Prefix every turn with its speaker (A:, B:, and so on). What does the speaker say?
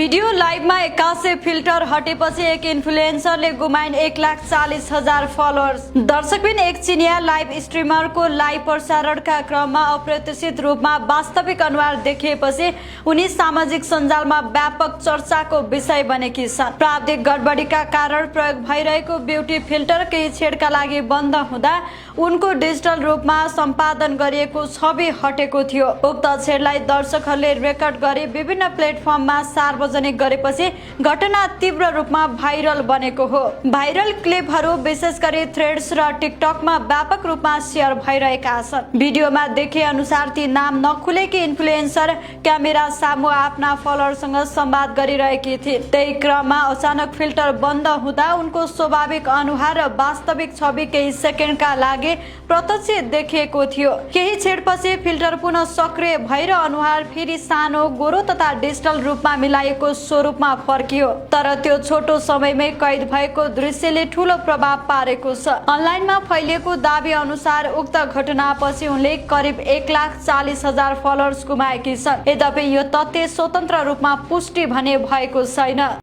A: Video लाइभमा 81 filter हटेपछि एक इन्फ्लुएन्सरले गुमाइन् 1,40,000 followers. दर्शकबिन एक चिनिया लाइभ स्ट्रिमरको लाइभ प्रसारणका क्रममा अप्रत्याशित रूपमा वास्तविक अनुहार देखिएपछि उनी सामाजिक सञ्जालमा व्यापक चर्चाको विषय बनेकी छन्। प्राविधिक गडबडीका कारण प्रयोग भइरहेको ब्युटी फिल्टर केही छेडका लागि बन्द हुँदा उनको डिजिटल रूपमा सम्पादन गरिएको छवि हटेको थियो। उक्त छेडलाई दर्शकहरूले रेकर्ड गरी विभिन्न प्लेटफर्ममा सार्वजनिक गरेपछि घटना तीव्र रूपमा भाइरल बनेको हो। भाइरल क्लिपहरू विशेष गरी थ्रेड्स र टिकटकमा व्यापक रूपमा शेयर भइरहेका छन्। भिडियोमा देखे अनुसार ती नाम नखुलेकी इन्फ्लुएन्सर क्यामेरा सामु आफ्ना फलोअरसँग संवाद गरिरहेकी थिए। त्यही क्रममा अचानक फिल्टर बन्द हुँदा उनको स्वाभाविक अनुहार र वास्तविक छवि केही सेकेन्डका लागि प्रत्यक्ष देखिएको थियो। केही छेडपछि फिल्टर पुनः सक्रिय भएर अनुहार फेरि सानो गोरो तथा डिजिटल रूपमा मिलाएको स्वरूपमा फर्कियो। तर त्यो छोटो समयमै कैद भएको दृश्यले ठूलो प्रभाव पारेको छ। अनलाइनमा फैलिएको दाबी अनुसार उक्त घटनापछि उनले करिब 1,40,000 फलोअर्स गुमाएकी छन्। यद्यपि यो तथ्य स्वतन्त्र रूपमा पुष्टि भने भएको छैन।